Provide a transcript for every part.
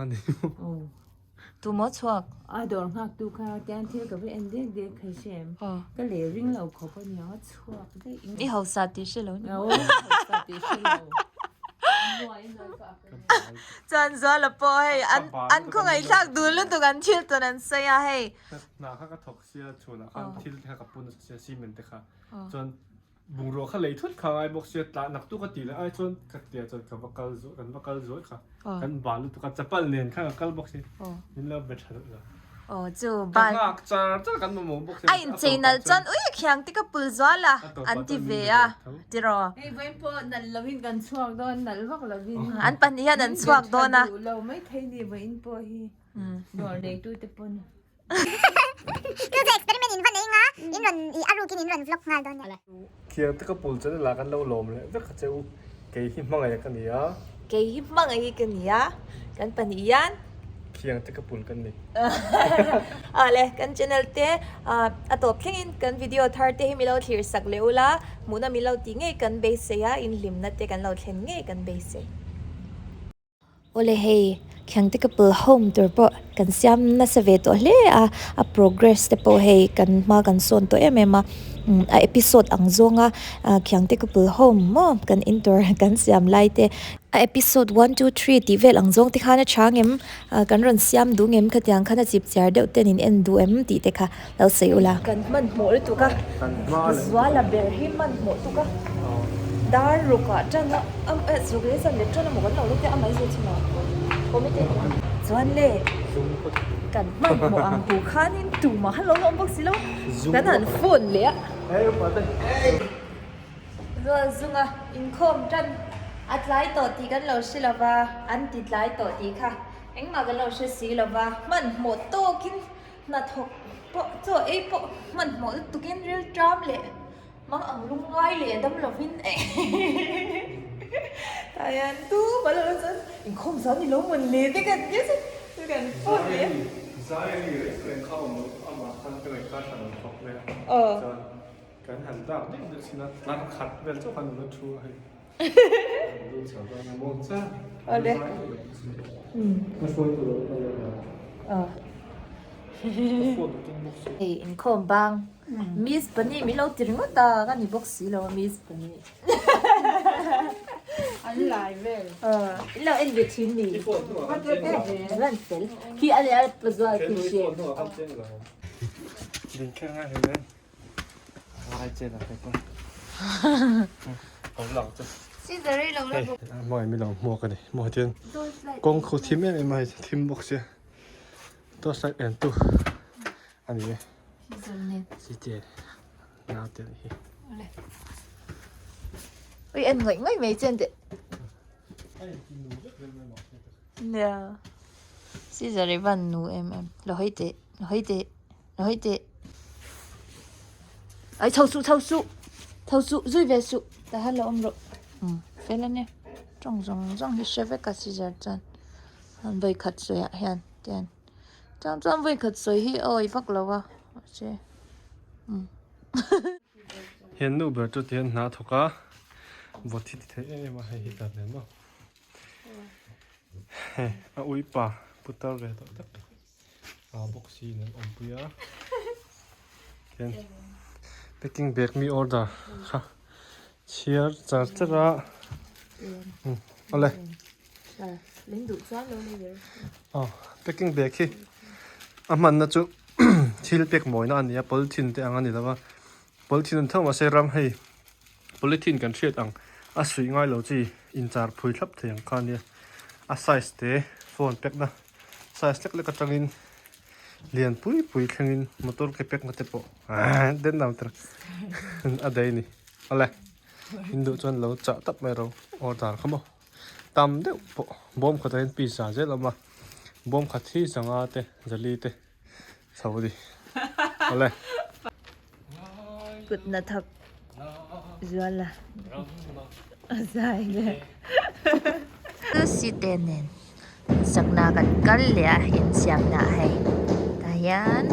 Ani maw? Tu maw chhuak? A dawr nghak tu kha tian thil ka va en dek dek thei hre em? Ka leh ring lo khawp a niang a chhuak daih. I hausa tih hre lo ni. Aw hausa tih hre lo. Chuan Zuala pawh hei an an khawngaihthlak dun lutuk an thil tawn an sawi a hei. Hna kha ka thawk sia chhunah khan thil te kha ka pun nasa sia cement te kha chuan Bungrua kha lei thut kha ngai bawk sia tlah nak tu ka ti leh ai chuan ka tia chuan ka va kal zuai kan va kal zuai kha kan bal lutuk a chapal nen khan ka kal bawk sia min lo be tha duh lo. Aw chu Ka bal nghak char char kan mamawh bawk sia a inchei nalh chuan ui khiang te ka pul zual a an ti ve a tiraw. Hei vawiin pawh nalh lovin kan chhuak dawn nalh vak lovin. An pahnih hian an chhuak dawn a. Min be tha duh lo maithei ni vawiin pawh hi dawr neitute pawn. Chu chu experiment in va nei nga in rawn i a rukin in rawn vlog nghal dawn nia. Khiang te ka pul chuan la kan lo lawm leh vek kha che u, kei hi hmangaih ka ni a. Kei hi hmangaih ka ni a, kan pahnih hian. Khiang te ka pul kan ni. Awle, kan channel te a tawp thlengin kan video thar te hi milo thlir sak leh ula, hmuhna milo tih ngei kan beisei a, inhlimna te kan lo thlen ngei kan beisei. Awle hei, Khiangte Couple Home tur pawh kan siam nasa ve tawh hle a, a progress te pawh hei kan hma kan sawn tawh em em a, a episode ang zawnga Khiangte Couple Home maw kan in tur kan siam lai te, a episode one two three tih vel ang zawng te khan a chang em, kan rawn siam duh ngem khatiang khan a chip chiar deuh ten in en duh em tih te kha lo sawi ula. Kan hmanhmawh lutuk a, Zuala ber hi hmanhmawh tuk a, dar ruk ah tan a, eh zuk leh zan leh tan emaw kan lo la teh a mai zui chhun a, committee chuan le kan hmanhmawh ang hu khanin tumah han lo la awm bawk si lo, kan han phone leh a. Zual zunga inkhawm tan a tlai tawh tih kan lo hre lova, an ti tlai tawh tih kha engmah kan lo hre si lova, hmanhmawh tawkin Hnathawk pawh chaw ei pawh hmanhmawh lutukin rilṭam leh mang ang lungngai leh dam lovin tah hian tu mal lo chuan inkhawm zan ni lo mawn le te kan tia chu chu kan phone leh a. Zai a ni reng reng kha awm lo amah khan ka ngaihtuah tha lo khawp mai a chuan kan han dak deuh deuh sin a tlar khat vel chauh khan nula thu a hei an lu chho dawn a maw chang Awle. Ka hruai tur lo kal lo. Hei inkhawm bang Miss Bunny min lo ti ringawt a ka ni bawk si lo a Miss Bunny. An lai vel. In lo en ve thin ni. Lan fel. Khi a leh a pazual khi hre. Ding kher ngai hle. Ngai che la kai pa. Ho lang chu. Scissor i lo la bawk. Hmangaih mi lo hmuak a ni. Maw hian kawng khu thim em em a hei thim bawk sia. Torchlight en tu a ni e. Cite nau te hi. Ui en ngawih ngawih mai chen teh. Nia. Scissor i van nu em em. Lo hawi teh. Lo hawi teh. Lo hawi teh. Ai chho suh chho suh. Chho suh zui ve suh. Tah hian lo awm rawh. Umm fel a nia. Tawng zawng zawng hi hre vek a scissor chuan. An vawi khat sawi ah hian tian chang chuan vawi khat sawi hi a awi vak lo a mahse umm. Hian nu ber chu tihian hna a thawk a vawt hi ti thei em em a hei hi dan nen maw hei a uipa putar ve tawh tak a bawk si in an awmpui a tihian packing bag mi order kha chhiar char char a umm awle. Aw packing bag hi a hmanna chu thil pek mawina a ni a polythene te ang a ni lo va polythene an tho mahse ram hei polythene kan hriat ang a suih ngai lo chi inchar phui thlap thei ang kha a nia a size te phone pack na size hlek hlek atangin lian pui pui thlengin motor ke pack na te pawh den dang tur a daih a ni awle in duh chuan lo chah tap mai ro order kha maw. Tam deuh pawh bawm khatah hian pizza zel a awm a bawm khat hi zanga te zali te chho a ni awle. Kut hnathawk zual a a zai le site nen sakna kan kal leh a insiamna hei tah hian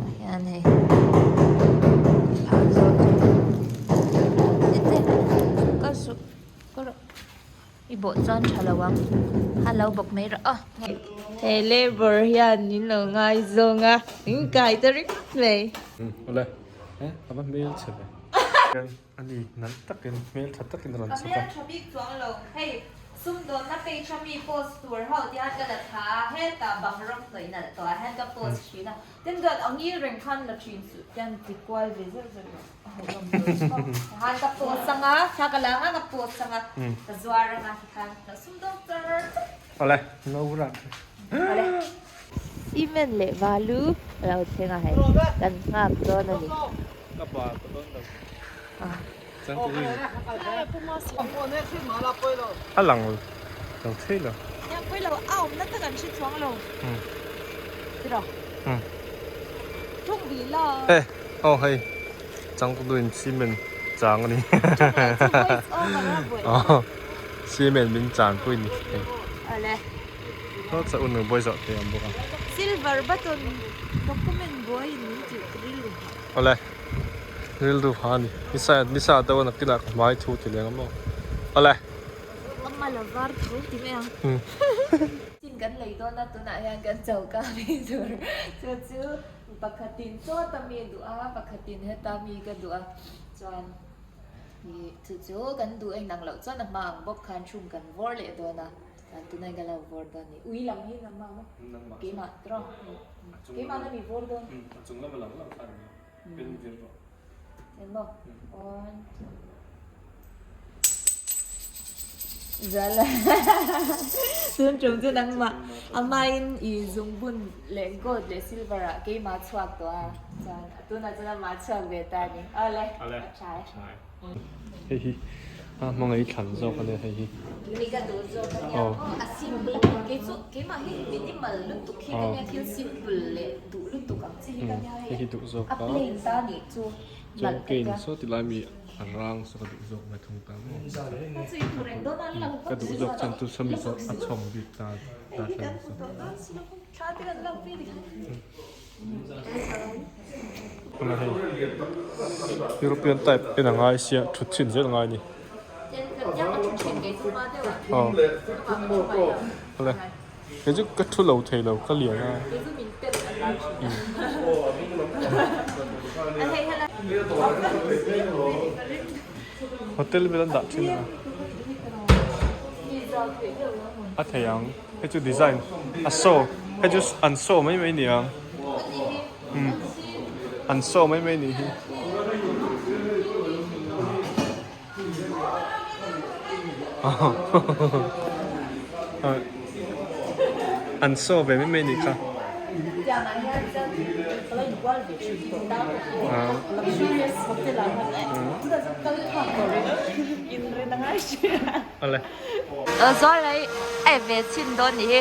tah hian hei I bawh chuan tha lo ang. Ha lo bawk mai rawh aw. He labour hian min lo ngaizawng a, min kai ta ringawt mai. Awle, eh a va hmel chhe ve. A ni, nalh takin, hmel tha takin a rawn chhuk a. Ka hmel tha bik chuang lo. Hei, sumdawnna page a mi post tur ho tihian ka la tha a, hetah bang rawng hnawih nalh tawh ah hian ka post thin a. Tin chuan a ngil reng khan la thin suh tian ti kual ve zeuh zeuh rawh. A ho hlawm lo chhawk. Tikhan ka post ang a, thla ka la ang a, ka post ang a, ka zuar ang a, tikhan ka sumdawng char char. Awle, no rak. Awle. Cement leh balu a lo thleng a hei, kan nghak dawn a ni. Ka pa ka dawn lo. Changtu in. A lang lo thei lo. Nia pawi lo, a awmna tak an hre chuang lo. Tiraw? Tung bih la. E, aw hei, changtu in cement chang a ni. Tung lo chu voice over a buai. Aw, cement min chan pui ni hei. Awle. Saw cha un buai zawh thei ang bawk a. Silver button document buaiin min tih rilru hah. Awle, rilru hah a ni. Nisa nisa deuh a nakinah ka hmai thu ti leng a maw. Awle. Amma la var tho ti mai ang. Tin kan lei dawn a tunah hian kan choka mi tur chu chu pakhatin chawt a mi duh a pakhatin heta mi ka duh a chuan ih chu chu kan duh a inang loh chuan a hma ang bawk khan chhung kan vawr leh dawn a. Chuan tunai ka lo vawr dawn ni. Ui lam hi nangmah maw? Keimah tawng. Keimah na mi vawr dawn. A chung lama lang lang khan pen vir rawh. Eng maw? One, two. Zala. Tun tum chu nangmah amahin i zungbun leh gold leh silver ah keimah chhuak tawh a. Chuan tunah chuan amah chhuak ve ta a ni. Awle. Awle. A tha e. Hei hi a hmangaih thlan zawk a nia hei hi. Mi ka duh zawk a nia maw a simple kei chu keimah hi minimal lutuk hi ka nia thil simple leh duh lutuk ang chi hi ka nia hei hi duh zawk a plain ta nih chu chuan kei in saw ti lai mi a rang saw ka duh zawk mai thung ta maw ka duh zawk chuan chu sawmi chu a chhawng bik ta ta thlan saw. Hei hei European type en a ngai sia thut chhin zel a ngai a ni. Aw awle kei chu ka thu lo thei lo ka lian a. Hotel vel an dah thin a a thei ang. Hei chu design a saw hei chu an saw mai mai ni ang umm an saw mai mai nih hi an saw ve mai mai nih kha. Awle. Zawl ai ai ve chhin dawn nih hi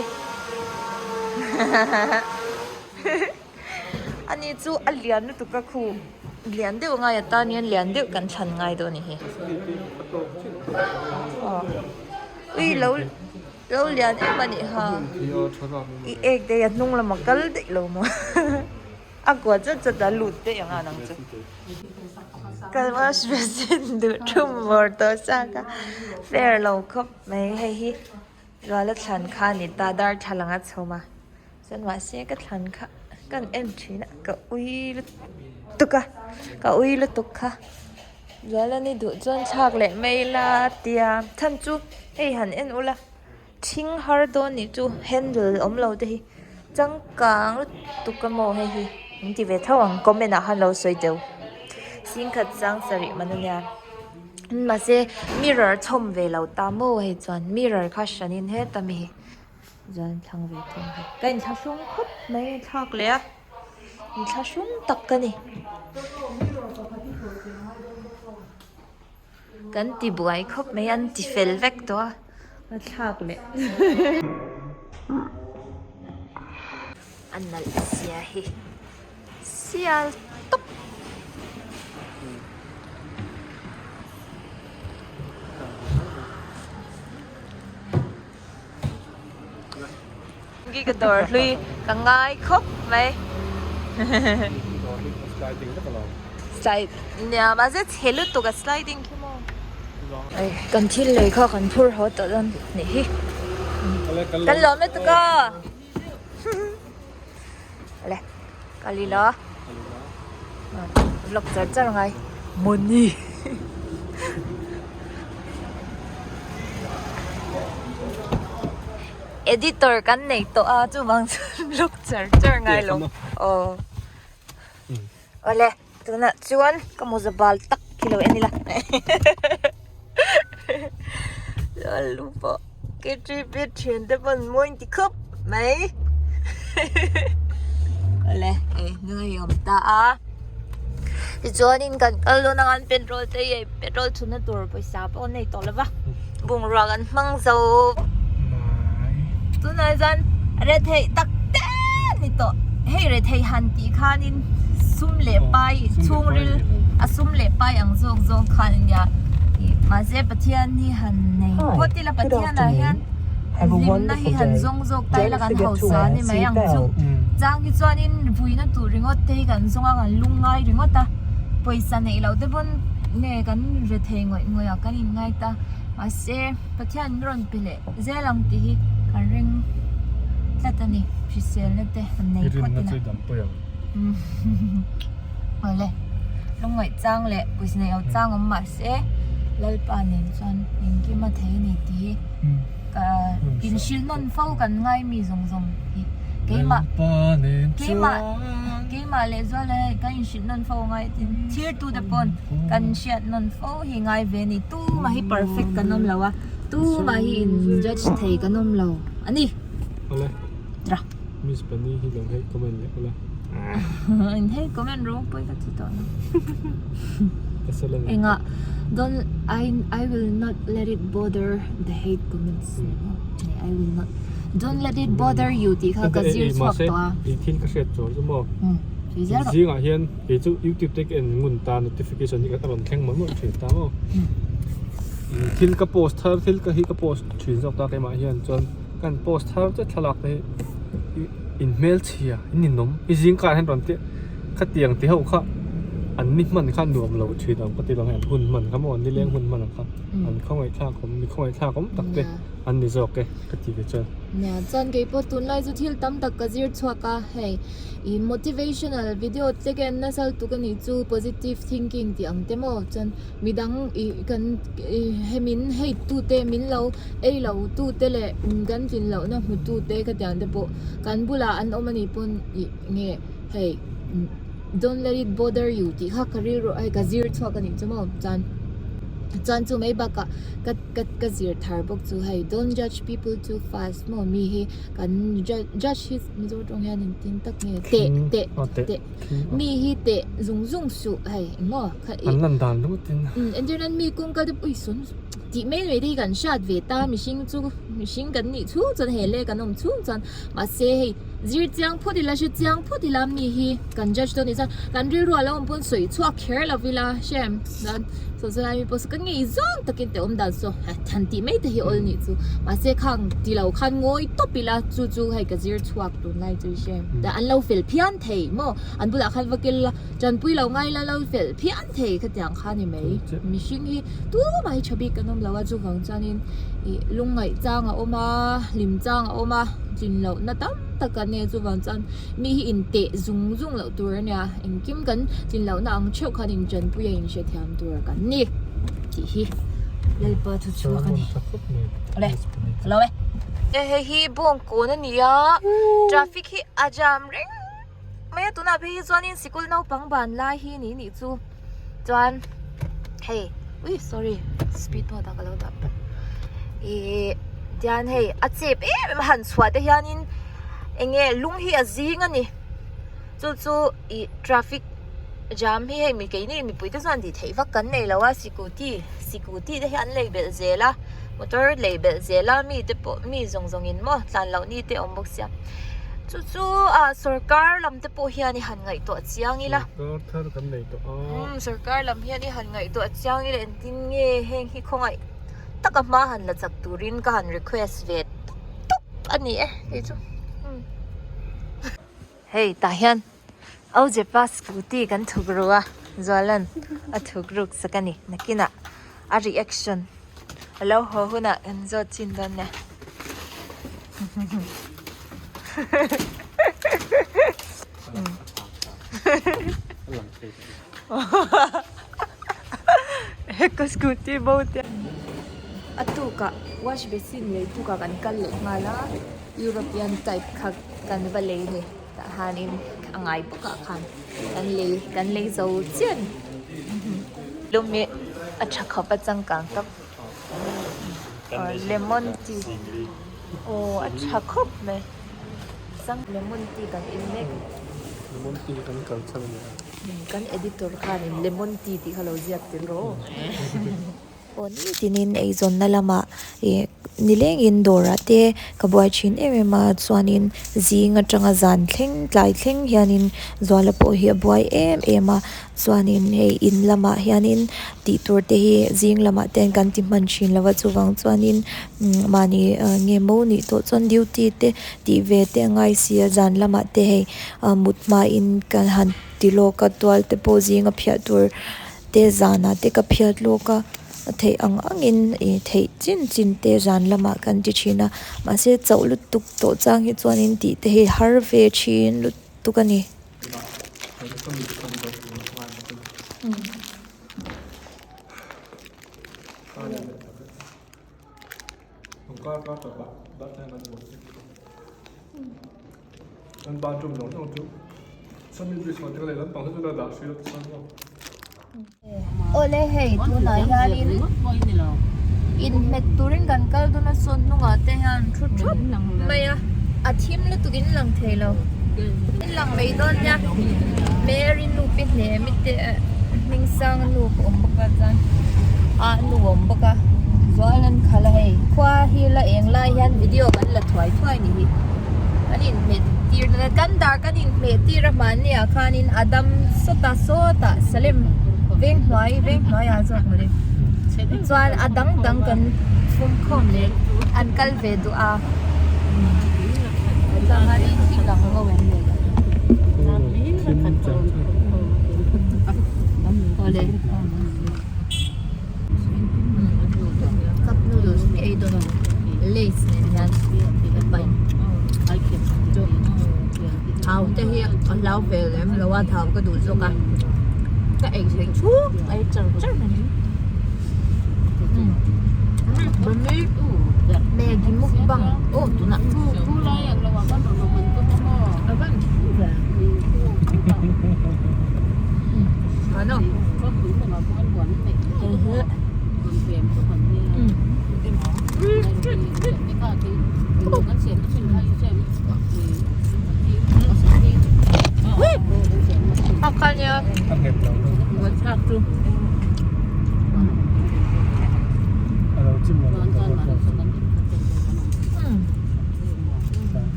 ani chu a lian lutuk a khu lian deuh ngai atan hian lian deuh kan thlan ngai dawn nih hi aw ui lo lo lian em a nih ha i ek te hi a hnung lamah kal daih lo maw a kua chat chat a lut daih ang a nang chu. Kan wash basin duh thum vawr tawh chak a fair lo khawp mai hei hi Ruala thlan kha a ni ta darthlalang a chhawm a chuan mahse ka thlan kha kan en thin a ka ui lutuk a ka ui lutuk kha Ruala ni duh chuan thlak leh mai ila tia chhan chu hei han en ula thing har dawn nih chu handle awm lo te hi changkang lutuk a maw hei hi min ti ve tho ang comment ah khan lo sawi teuh singkhat chang sarih man ania mahse mirror chhawm ve lo ta maw hei chuan mirror kha hranin heta mi hi chuan thlang ve thung hei ka inthlahrung khawp mai a thlak leh a inthlahrung tak ka ni. Kan ti buai khawp mai an ti fel vek tawh a a thlak leh a nalh zia hi sial tawp. Khi ka dawr hlui ka ngai khawp mai. Slide nia mahse chhe lutuk a sliding khi maw. Kan thil lei kha kan phur haw tawh dawn nih hi. Kan lawm lutuk a. Le ka li la. Vlog char char ngai. Money. Editor kan nei tawh a chuvang chuan vlog char char ngai lo. Aw. Awle. Tunah chuan ka mawza bal tak khi lo en ila Lalu pawh KTP thian te pawn mawi inti khawp mai Awle hei hnung a hi awm ta a Tichuanin kan kal dawn ang an petrol te hi petrol chhunna tur pawisa pawh an nei tawh lo va bungrua kan hmang zo Tunah chuan retheih tak te ni tawh hei retheih han tih khanin sum leh pai chhungril a sum leh pai ang zawk zawk khan a nia ih mahse Pathian hi han nei phawt ila Pathian ah hian hlimna hi han zawng zawk ta ila kan hausa a ni mai ang chu chang hi chuanin vuina tur ringawt te hi kan zawng a kan lungngai ringawt a pawisa neih loh te pawn nge kan rethei ngawih ngawih a kan inngai ta mahse Pathian min rawn pe leh zel ang tih hi kan ring tlat a ni hriselna te han nei phawt ila awle lungngaih chang leh pawisa neih loh chang awm mahse Lalpa nen chuan engkim a thei a ni tih hi ka inhrilh nawn fo kan ngai mi zawng zawng hi keimah keimah keimah leh zuala hei kan inhrilh nawn fo ngai tin thlir tu te pawn kan hriat nawn fo hi ngai ve a ni tumah hi perfect kan awm lo a. Tumah hi in judge thei kan awm lo a ni. Awle. Tra. Miss Bunny hi lo hei comment leh ula. In hei comment rawng pawi ka ti tawh lo. Ka sel a ni. Engah don't I I will not let it bother the hate comments. I will not don't let it bother you tih kha ka zir chhuak tawh a. Mahse thil ka hriat chuang chu maw. Zingah hian kei chu youtube te ka en ngun ta notification hi ka rawn thleng mawlh mawlh thin ta maw thil ka post thar thil ka hi ka post thin zawk ta keimah hian chuan kan post thar che thlalak te hi in hmelchhia in ninawm i zing kar hian rawn tih khatiang ti ho kha an ni hman kha nuam lo thin ang ka ti lo hei an hun hman kha maw an nileng hun hman ang kha an khawngaih thlak awm mi khawngaih thlak awm tak te an ni zawk e ka ti ve chuan. Nia chuan keipawh tunlai chu thil tam tak ka zir chhuak a hei. Ih motivational video te ka en nasa lutuk a nih chu positive thinking tih ang te maw chuan midang ih kan ih hemin hei tute min lo ei lo tute leh kan tlin loh na hmu tute ka tih ang te pawh kan bulah an awm a nih pawn ih nge hei don't let it bother you tih kha ka rilru hei ka zir chhuak a nih chu maw chuan chuan chu mai bakah ka ka ka zir thar bawk chu hei don't judge people too fast maw mi hi kan judge hi Mizo tawng hian in tin tak nge teh teh teh mi hi teh zung zung suh hei engmaw kha an lan dan ringawt in entir nan mi kawng kal te ui sawn tih mai mai te hi kan hriat ve ta mihring chu mihring kan nih chhung chuan he leh kan awm chhung chuan mahse hei zir chiang phawt ila hre chiang phawt ila mi hi kan judge dawn anih chuan kan rilru a lo awm pawn sawi chhuak kher lo ila hrem chuan saw saw lai mi pawh saw ka ngei zawng takin teh awm dan saw han tih mai te hi awl nih chu mahse khang ti lo khan ngawi tawp ila chu chu hei ka zir chhuak tunlai chu i hre an lo fel phian thei maw an bulah khan va kel la tanpui lo ngai la lo fel phian thei khatiang kha ni mai mihring hi tumah hi tha bik kan awm lo a chuvang chuanin ih lungngaih chang a awm a hlim chang a awm a tlin loh na tam tak an nei a chuvang chuan mi hi inteh zung zung loh tur a nia engkim kan tlin loh na ang theuh khan intanpui a inhrethiam tur kan ni tih hi Lalpa thu chhuak a ni awle ka lo e. Hei hi bawngkawn a ni a traffic hi a jam reng mai a tunah phei hi chuanin sikul naupang ban lai hi ni nih chu chuan hei ui sorry speed mode ah ka lo dah palh ihh tian hei a chep em em a han chhuah te hianin eng nge lung hi a zing a ni chu chu ih traffic jam hi hei mi keini mipui te chuan tih theih vak kan nei lo a scooty scooty te hi an lei belh zel a motor lei belh zel a mi te pawh mi zawng zawng in maw tlan loh ni te awm bawk sia chu chu ah sawrkar lam te pawh hian i han ngaihtuah chiang ila sawrkar thar kan nei tawh a umm sawrkar lam hian i han ngaihtuah chiang ila engtin nge heng hi khawngaih taka hma han la chak turin ka han request ve tawp tawp a ni e hei chu umm hei tah hian Aujepa scooty kan thuk ru a Zualan a thuk ruk sak a ni nakinah. A reaction a lo haw hunah kan zawt chin dawn nia. Ka scooty bo te. A tukah wash basin lei tukah kan kal leh nghal a, European type kha kan va lei ni. Tah hianin a ngai bawk ah khan kan lei kan lei zo chiah a ni. Lum hi a tha khawp a changkang tak lemon tea aw a tha khawp mai chang lemon tea kan in mek lemon tea kan kal chhan a ni a. Kan editor khanin lemon tea tih kha lo ziak tel rawh. Aw nitinin eizawnna lamah ih nilengin dawrah te ka buai thin em em a chuanin zing atanga zan thleng tlai thleng hianin Zuala pawh hi a buai em em a chuanin hei in lamah hianin tih tur te hi zing lamah te hian kan ti hman thin lo va chuvang chuanin mahni nge mo nih tawh chuan duty te tih ve te a ngai si a zan lamah te hei mut hmain kan han ti lawk a tual te pawh zinga phiah tur. Te zanah te ka phiat lawk a, a theih ang angin ih theih chin chin te zan lamah kan ti thin a, mahse chauh lutuk tawh chang hi chuanin tih te hi har ve thin lutuk a ni. Awle hei tunah hianin inhmet turin kan kal dawn a sawn hnungah te hian thu thap mai a a thim lutuk in lang thei lo in lang mai dawn nia Mary nu pi hnemi te hming sang nu pawh a awm bawk a chuan ah nu a awm bawk a zual an khalh a hei khua hi la eng lai hian video kan la thuai thuai ni hi kan inhmet tir dawn a kan dar kan inhmeh tir a hmanni ah khanin a dam sawta sawtah Salem veng hnuai veng hnuai ah zawk mawle chuan a dang dang kan fum khawm leh an kal ve duh a awle cup noodles hi ei dawn a lays nen hian thau te hi a hlau ve lem lo a thau ka duh zawk a ka ei theih chhung ei char char mai Maggi mukbang aw tunah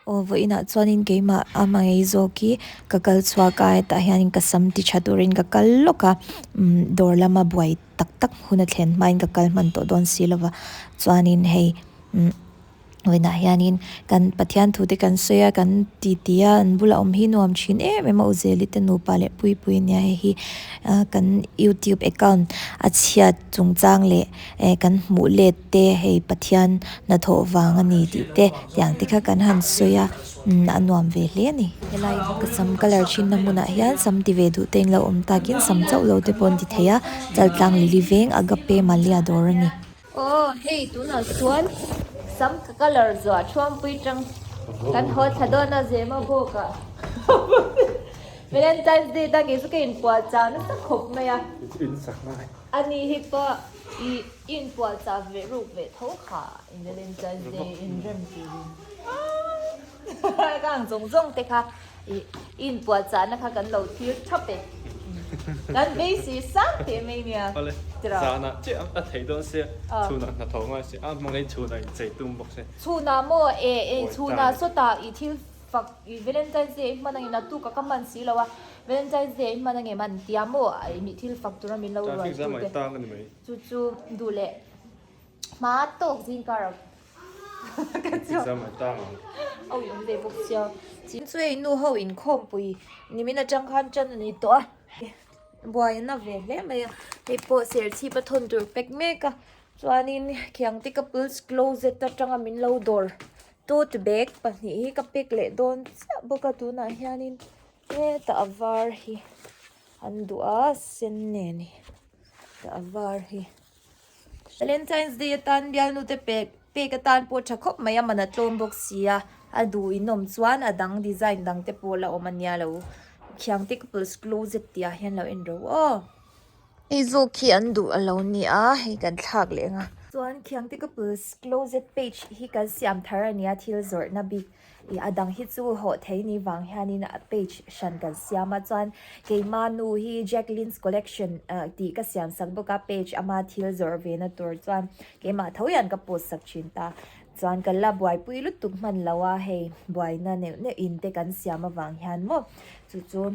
Aw vawiinah chuanin keimah a hmangei zawk hi ka kal chhuak a hetah hianin ka sam ti tha turin ka kal lawk a umm dawr lama buai tak tak hun a thlen hmain ka kal hman tawh dawn si lova chuanin hei umm vawiinah hianin kan Pathian thu te kan sawi a kan ti ti a an bulah awm hi nuam thin em em a Uzeli te nupa leh Puipuii nia hei hi ah kan youtube account a chhiat chungchang leh eh kan hmuh let te hei Pathian hnathawh vang a ni tih te tiang te kha kan han sawi a umm a nuam ve hle a ni. Helai ka sam colour thin na hmunah hian sam ti ve duh te in lo awm takin sam chauh lo te pawh an ti thei a Chaltlang Lily veng Agape Malia dawr a ni. Aw hei tunah chuan sam ka colour zuah thuampui tang kan haw thla dawn a zema bawk ah Valentine's Day tang kei chu ka inpuah chah nasa khawp mai a. Ani hi pawh i inpual chah ve ruk ve tho kha in Valentine's Day inrem turin ka ang zawng zawng te kha i inpual chahna kha kan lo thlir thap e. Kan beisei sang teh mai nia. Awle, zanah chiah a thei dawn sia, chhunah hna tho ngai sia, a hmangaih chhunah inchei tum bawk sia. Chhunah maw e e chhunah sawtah i thil fak i Valentine's Day i hman angin a tukah ka hman si lo a, Valentine's Day i hman angem an tia maw i thil fak tura min lo ruai tu te chu chu duh leh hma tawk zing kar a ka chu a ui awm ve bawk sia. Chu hei nu ho inkhawmpui nimin atang khan tan a ni tawh a, buai an na ve hle mai a, hei pawh serchhip a thawn tur pek mek a chuanin khiangte couples closet atanga min lo dawr tote bag pahnih hi ka pack leh dawn chiah bawk a tunah hianin hetah a var hi an duh a sen nen hi hetah a var hi Valentine's day atan bialnu te pek pek atan pawh tha khawp mai a man a tlawm bawk si a a duh in awm chuan a dang design dang te pawh la awm a nia lo khiangte couples closet tih ah hian lo en ro aw. Hei zawk hi an duh a lo ni a, hei kan thlak leh ang a. Chuan Khiangte Couples Closet page hi kan siam thar a nia thil zawrhna bik ih a dang hi chu hawh thei ni vang hianin a page hran kan siam a chuan keima nu hi Jacqueline's Collection ah tih ka siam sak bawk a page ama thil zawrh ve na tur chuan keimah tho hian ka post sak thin ta chuan kan la buaipui lutuk hman lo a hei buaina neuh neuh in te kan siam avang hian maw chu chu.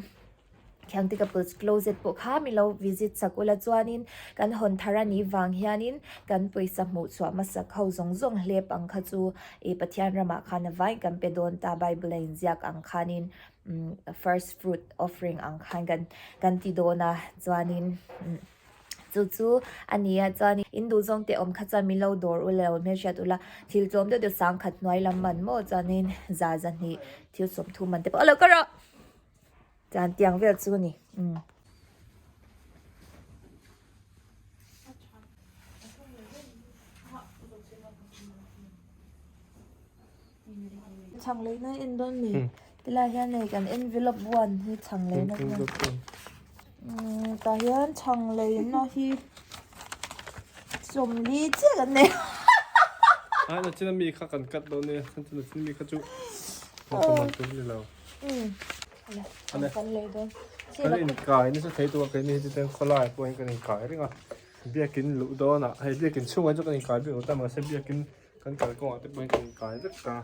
Khiangte couples closet pawh kha mi lo visit chak ula chuanin kan hawn thar a nih vang hianin kan pawisa hmuh chhuah hmasak ho zawng zawng hlep ang kha chu ih Pathian ramah khan a vain kan pe dawn ta Bible a inziak ang khanin umm first fruit offering ang khan kan kan ti dawn a chuanin umm chu chu a ni a chuanin in duh zawng te awm kha chuan min lo dawr ula lo hmelhriat ula thil tlawm deuh deuh sangkhat hnuai lam man maw chuanin za zahnih thil sawmthum man te pawh a lo ka rawh. Chuan tiang vel chu a ni. Umm. Chhang leina en dawn mi. Tilai hian hei kan envelope one hi chhang leina hian. Umm tah hian chhang leina hi 40 chiah kan nei. Ai na chin ami kha kan cut dawn nia. Chan chu na chin ami kha chu. Ka man tur ni lo. Kan inkai nasa thei tur a keini hi chu chuan khawlai pawh hian kan inkai reng a biakin luh dawnah hei biakin chhungah chuan kan inkai bik lo ta mahse biakin kan kalkawngah te pawh hian kan inkai vek ta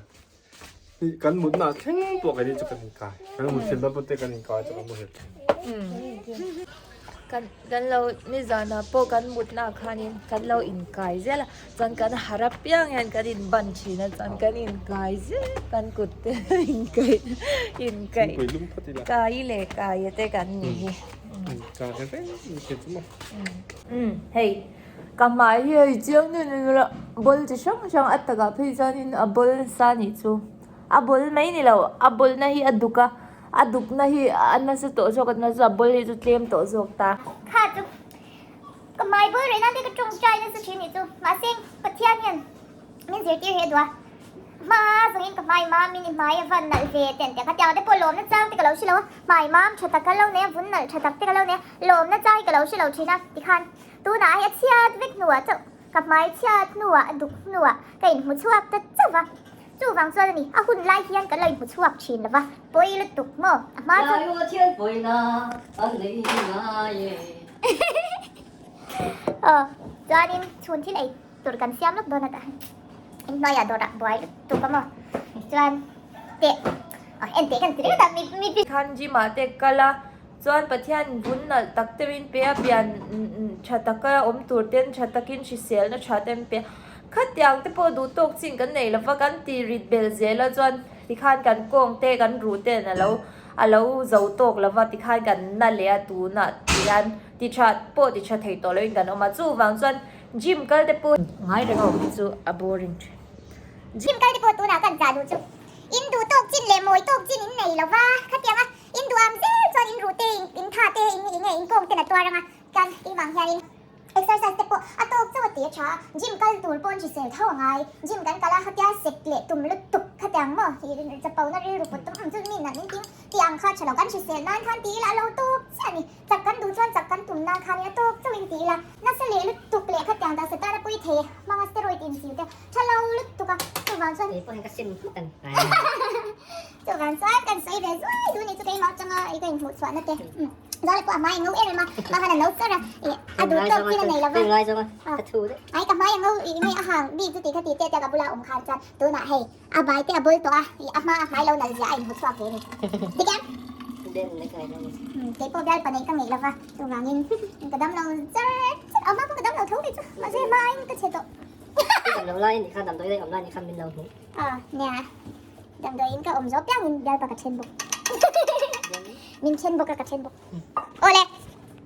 kan mutna ah thleng pawh keini chu kan inkai kan muthilh na pawh te kan inkai chu kan muhil thei. Kan kan lo nizanah pawh kan mutna ah khanin kan lo inkai zel a chuan kan harh apiang hian kan in ban thin a chuan kan inkai zel kan kut te inkaih inkaih kai leh kai te kan ni hi. Umm hei ka hmai hi hei chiang deuh in ila ball chi hrang hrang a takah phei chuanin a ball nasa anih chu. A bul mai ni lo, a bulna hi a duk a, a dukna hi a nasa tawh zawk a nasa a bul hi chu tlem tawh zawk ta. Kha chu ka hmai bul rih nan te ka tawngtai nasa thin nih chu mahse Pathian hian min zirtir hi a duh a, hma zawngin ka hmai mam in i hmai a van nalh ve ten tiang kha tiang te pawh lawmna chang te ka lo hre lo a, hmai mam tha tak ka lo nei a, vun nalh tha tak te ka lo nei a, lawmna chang hi ka lo hre lo thin a tikhan tunah hi a chhiat vek hnuah chauh ka hmai chhiat hnuah a duk hnuah ka inhmu chhuak ta chauh va. Chuvang chuan a ni, a hun lai hian kan lo inhmu chhuak thin lo va, pawi lutuk maw? A hma chuan. Lai aw thian pawina an nei ngai e. Aw, chuanin chhun thil ei tur kan siam lawk dawn a tah. Inhnuaiah dawrah buai lutuk a maw? Chuan teh, aw en teh kan ti ringawt a, mi mi. Khan gym ah te kal a, chuan Pathian vun nalh tak te min pe a, pian tha taka awm tur ten tha takin hriselna tha te min pe a. Khatiang te pawh duh tawk chin kan nei lova kan ti rit bel zel a chuan tikhan kan kawng te kan ruh ten a lo a lo zo tawk lova tikhan kan na leh a tunah tihian ti tha pawh ti tha thei tawh loin kan awm a chuvang chuan gym kal te pawh ngai reng a awm hi chu a boring thin. Gym kal te pawh tunah kan chah duh chu in duh tawk chin leh mawi tawk chin in nei lova khatianga in duh am zel chuan in ruh te in tha te in nge in kawng ten a tuar anga kan tih vang hianin. Exercise te pawh a tawk chauh a ti a tha a, gym kal tur pawn hrisel tho a ngai. Gym kan kal a, hetia sek leh tum lutuk Khatiang maw i chapo na rilru put tum ang chu mi nalh min ting tih ang kha tha lo kan hrisel nan khan ti ila a lo tawp chiah a ni. Chak kan duh chuan chak kan tum nan khan ila tawp chauhin ti ila nasa leh lutuk leh khatiang taksa tana pui thei hmanga steroid insiu te tha lo lutuk a chuvang chuan Kei pawh hian ka sim hmuk ang. Chuvang chuan kan sawi ve zuai duh ni chu keimah atanga i ka inhmuh chhuahna te. Zale pawh a hmai a ngo em em a, mah khan a no char a, ih a duh tawk chin a nei lo va. Ka thu daih. Ai ka hmai a ngo ih nge a hang bik chu tih kha tih teh teh ka bula awm khan chuan tunah hei a bai te a bawl tawh a, ih a hma a hmai lo nalh zia a inhmu chhuak ve a ni. Dik em? Kei pawh bialpa neih ka ngeih lo va, chuvangin ka dam lo char char a, hma pawh ka dam lo tho ve chu, mahse hmain ka chhe tawh. I dam lo lai a nih kha, damdawi daih awm lai a nih kha min lo hmuh. Aw nia. Damdawiin ka awm zawk piangin bialpa ka then bawk. Min then bawk a ka then bawk. Awle.